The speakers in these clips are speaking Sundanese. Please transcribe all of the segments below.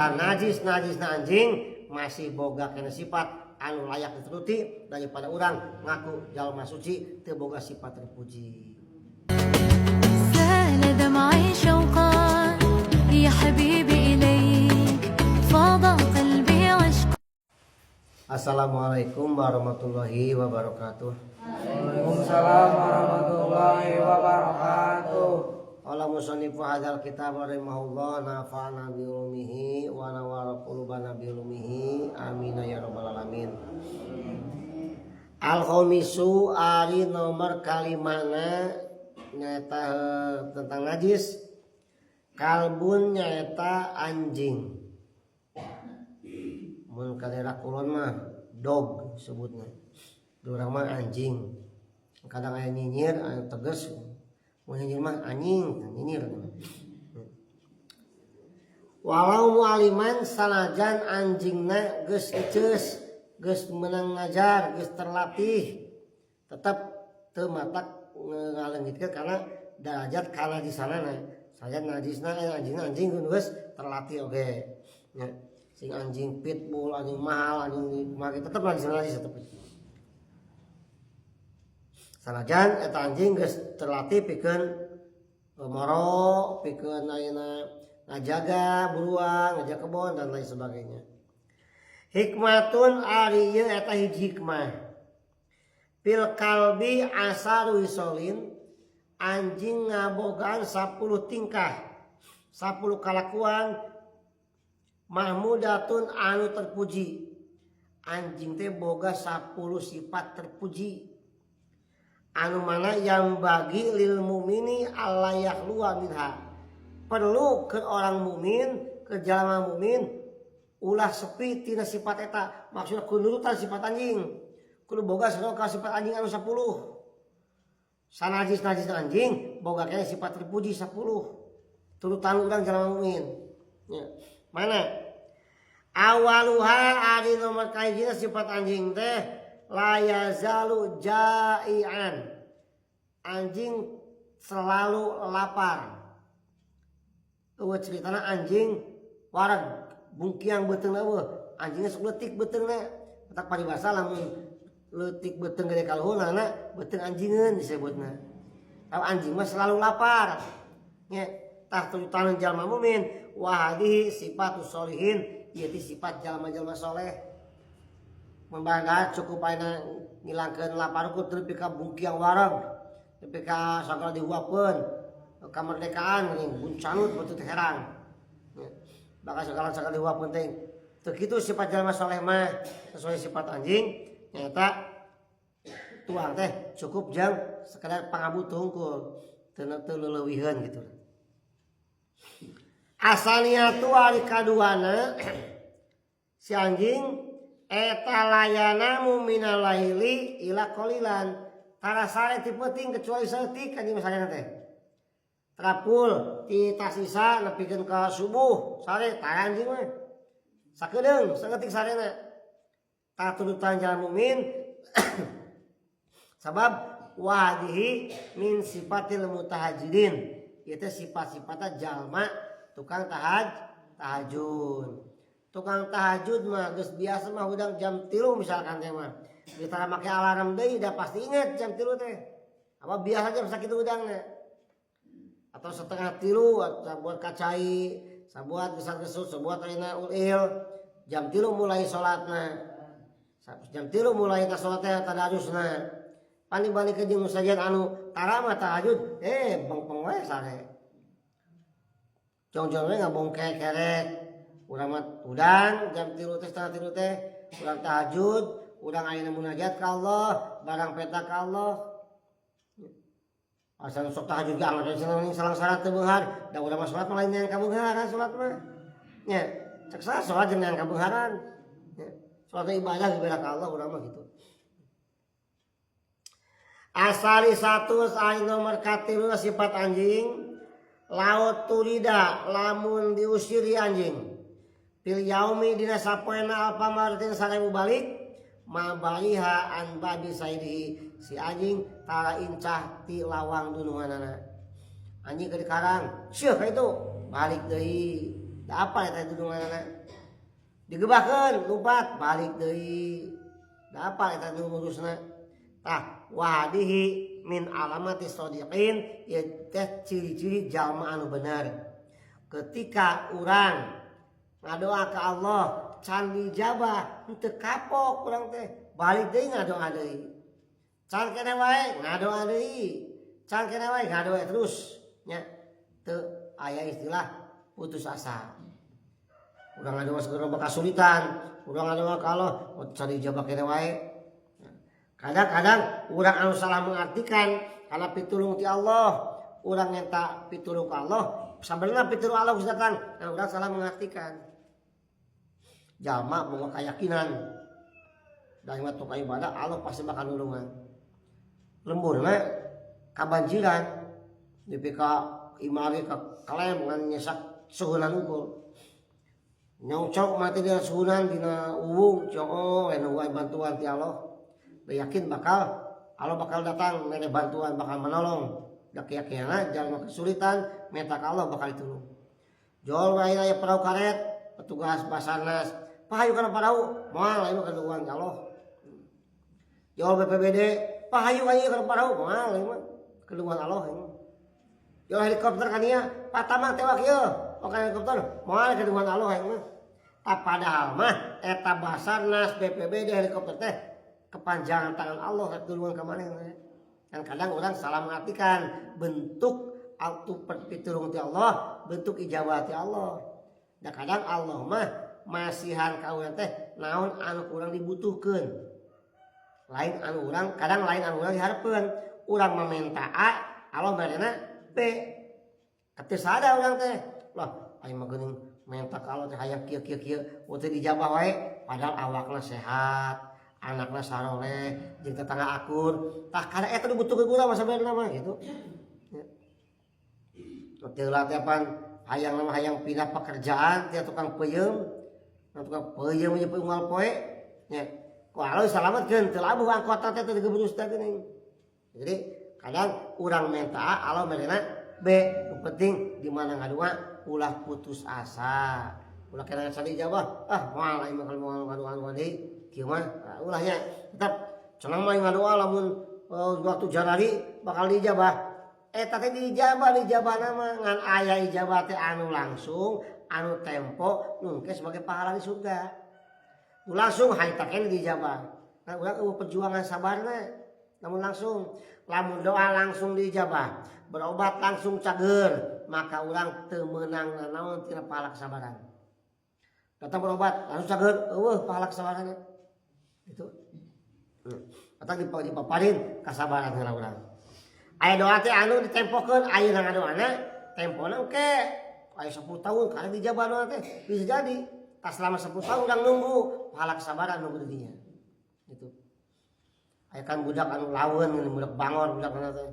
Najis najisna anjing masih boga kena sifat anu layak dituruti daripada urang ngaku jalma suci teu boga sifat terpuji. سال دمعي شوقا يا حبيبي إليك فاض قلبي عشقا. Assalamualaikum warahmatullahi wabarakatuh. Waalaikumsalam warahmatullahi wabarakatuh. Qala musannifu hadzal kitab rahimahullah, nafa'ana bi ulumihi wa nawwara qulubana bi ulumihi, amin ya rabbal alamin. Al khamisu, ari nomor kalimana nyaeta tentang najis, kalbun, nyaeta anjing. Mun ka daerah kulon mah dog sebutna, di urang mah anjing. Kadang aya nyinyir aya tegas, mun nyinyir mah anjing nyinyir. Walau mualiman, sanajan anjingna geus eces, geus menang ngajar, geus terlatih, tetap teu matak ngaleungitkeun karena derajat kana di sana. Saya najisna anjing, anjing geus terlatih oge nya, sing anjing pitbull, anjing mahal, anjing make, tetep najis, najis tetep. Sanajan eta anjing geus terlatih pikeun moro, pikeun ayeuna ngajaga buruan, ngajaga kebon, dan lain sebagainya. Hikmatun, ari ieu eta hiji hikmah. Fil kalbi asaru hisolin, anjing ngabogaan 10 tingkah, 10 kalakuan, mahmudatun, anu terpuji. Anjing teh boga 10 sifat terpuji anu mana yang bagi lil mumini alla yakhluwa minha, perlu ke orang mukmin, ke jalma mukmin ulah sepi tina sifat eta. Maksudna kudu nurutan sifat anjing, kudu boga ka sifat anjing anu 10. Sanajis najis anjing boga kene sifat terpuji 10, turutan urang jalma mukmin ya. Mana awaluha, ari nomor kahijina sifat anjing teh, la yazalu jai'an, anjing selalu lapar. Eueuh ceritana anjing wareg bungkiang beuteung eueuh, anjingnya sok leutik beuteungna. Matak paribasa lamun leutik beuteung gede kaluhurna, beuteung anjingeun disebutna. Kalau anjing mah selalu lapar nya. Tah, turutan jalma mukmin, wa hadhihi sifatus solihin, ieu teh sifat jalma-jalma soleh. Membangga cukup ayeuna ngilangkeun lapar ku teu nepi ka bungkiang wareg, nepi ka sagala dihuapkeun, kemerdekaan geuning buncanut beuteung teh herang ya. Bakal segala-segala dihuapkeun teh teu kitu. Sifat jalma soleh mah sesuai sifat anjing, nyata tuang teh cukup jang sekedar pangabutuh hungkul, teu teu leuwiheun gitu. Asaniyatu, ari kaduana si anjing eta, layanamu minal laili ila qalilan, tara sare ti peuting kecuali saeutik. Anjing mah sarena teh terapul ti tas isa nepikeun ka subuh sare tara. Anjing mah sakedeung saeutik sarena. Tah, turutan jalma mukmin, sabab wahdihi min sifatil mutahajidin, itu sifat-sifatnya jalma tukang tahajud. Tukang tahajud mah geus biasa mah hudang jam 3 misalkan teh mah kita make alarm deui, udah pasti inget jam 3 teh apa biasa jam sakitu hudangna, atau 2.30 atau buat kacai, sabuat gesar-gesut, sabuat ayeuna ulil. Jam 3 mulai salatna, jam 3 mulai ka salat teh tadarusna. Pan dibalik ke jeung sajian anu tarama tahajud, bengpeng we sare, jong-jong we ngabongkek kerek. Urang mah hudang jam 3 teh, 2.30 teh urang tahajud, urang ayeuna munajat ka Allah, barang peta ka Allah. Asal sok tahajud ge anggap salang-salang teu beunghar da. Urang mah salat mah lain yang kabeungharan, salat mah nya cek saha salat jeung yang kabeungharan nya. Salat ibadah, ibadah ka Allah urang mah gitu. Asali satu, ari nomor katilu sifat anjing, lau turida, lamun diusir anjing, fil yaumi, dina sapoena, alfa marratin, 1000 balik, ma bariha an babi sayyidihi, si anjing tara incah ti lawang dununganana. Anjing ke di karang, syeuh ka itu balik deui. Da apa eta dudunganana? Digebahkeun lumpat balik deui. Da apa eta nu ngurusna? Tah wahadihi min alamati shodiqin, ieu teh ciri-ciri jalma anu bener. Ketika urang ngadoa ka Allah can dijabah, henteu kapok urang teh, balik deui ngadoa deui. Can keneh wae ngadoa deui. Can keneh wae ngadoa terus nya. Teu aya istilah putus asa. Urang ngadoa segala kasulitan, urang ngadoa ka Allah can dijabah keneh wae. Kadang-kadang urang anu salah mengartikan karena pitulung ti Allah, urang minta pitulung ka Allah, sabenerna pitulung Allah geus datang, nah urang salah mengartikan. Jalma boga keyakinan dari waktu ka ibadah Allah pasti bakal nulungan. Lemburna kabanjiran nepi ka imari ka kalem ngan nyesak suhunan unggul. Nyongcok mati dina suhunan dina uwung coo anu wae bantuan ti Allah. Yakin bakal Allah bakal datang mere bantuan, bakal menolong. Da keyakinan jalma kesulitan minta ka Allah bakal ditulung. Jol wae aya perahu karet, petugas Basarnas, pahayu kana parahu, moal ieu mah kadulungan ka Allah. Jol BPBD, pahayu ka ieu kana parahu, moal ieu mah kadulungan Allah ieu. Jol helikopter ka dieu, patamang tewak ieu, oke helikopter, moal kadulungan Allah ieu mah. Tah padahal mah eta Basarnas, BPBD, helikopter teh kepanjangan tangan Allah tulungan ka manehna. Kan kadang orang salah mengartikan bentuk autu pitulung ti Allah, bentuk ijabah ti Allah. Dan kadang Allah mah masihan ka urang teh naon anu kurang dibutuhkeun. Lain anu urang, kadang lain anu urang diharepkeun. Urang meminta A, Allah merena B. Teu sadar urang teh. Lah, aing mah geuning minta ka Allah teh hayang kieu kieu kieu, teu dijabah wae, padahal awakna sehat, anakna saroleh, jeung tetangga akur. Tah kada eta dibutuhkeun urang mah sabenerna mah gitu. Ya. Teu lah teh pan hayang mah hayang pindah pekerjaan teh tukang peuyeum. Nah, tukang peuyeum jeung unggal poe nya. Ku Allah salametkeun teu labuh angkot teh teu digebrus teh geuning. Jadi kadang urang minta A, Allah merena B. Nu penting di mana ngadua ulah putus asa. Ulah kena sadi jawab, ah moal aing mah kalau moal ngadoa deui. Kieu mah ulahnya tetap cenah mah ngadoa lamun waktu jarari bakal dijabah. Eta teh dijabah, dijabah mah ngan aya ijabah teh anu langsung, anu tempo nu engke sebagai pahala di surga. Nu langsung harita keneh dijabah. Nah urang eueuh perjuangan sabarna. Namun langsung lamun doa langsung dijabah, berobat langsung cager, maka urang teu meunang nanaon tina pahala kesabaran. Datang berobat langsung cager, eueuh pahala kesabaranna. Itu. Atau dipaparin kasabaran heula urang. Aya doa teh anu ditempokeun, ayeuna ngadoana tempona engke aya 10 tahun karena dijabah doa teh bisa jadi. Tas selama 10 tahun urang nunggu pahala kesabaran nunggu di dinya. Gitu. Aya kan budak anu laweun budak bangor budak mana teh.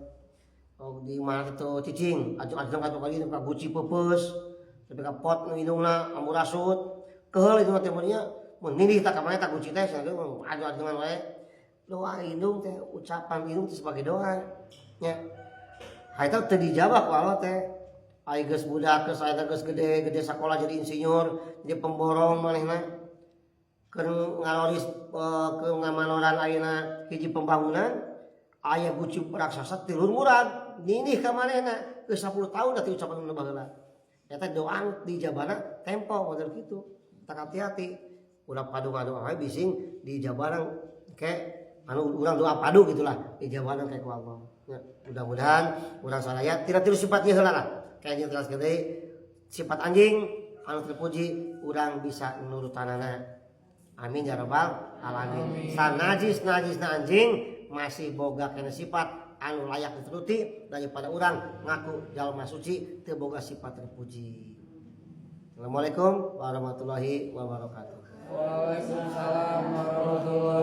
Oh di mana teh cicing, ajeng-ajeng ka kali ka guci peupeus, sampai ka pot nu indungna amurasut. Keheul itu teh nya mun nindih tak ka mana tak guci teh cenah aju-ajengan wae. Doa indung teh ucapan indung teh sebagai doa nya. Harita teu dijawab ku Allah teh. Ai geus budak geus aya geus gede-gede sakola jadi insinyur, jadi pemborong manehna. Keur ngaloris keur ngamanoran ayeuna hiji pembangunan, aya guci raksasa tilur murag, nindih ka manehna geus 10 tahun da ucapan nu baheula. Eta doa dijabana tempo model kitu. Tak hati-hati. Ulah padu ngadoa wae bising dijabana ke anu urang doa padu gitulah dijabana kayak ku Allah. Ya, mudah-mudahan urang sadaya tidak tiru sifatnya heula lah. Kayaknya jelas gede sifat anjing anu terpuji urang bisa nurutanana. Amin ya rabbal alamin. Sanajis najisna anjing masih boga kena sifat anu layak dituruti daripada urang ngaku jalma suci teu boga sifat terpuji. Assalamualaikum warahmatullahi wabarakatuh. Waalaikumsalam warahmatullahi.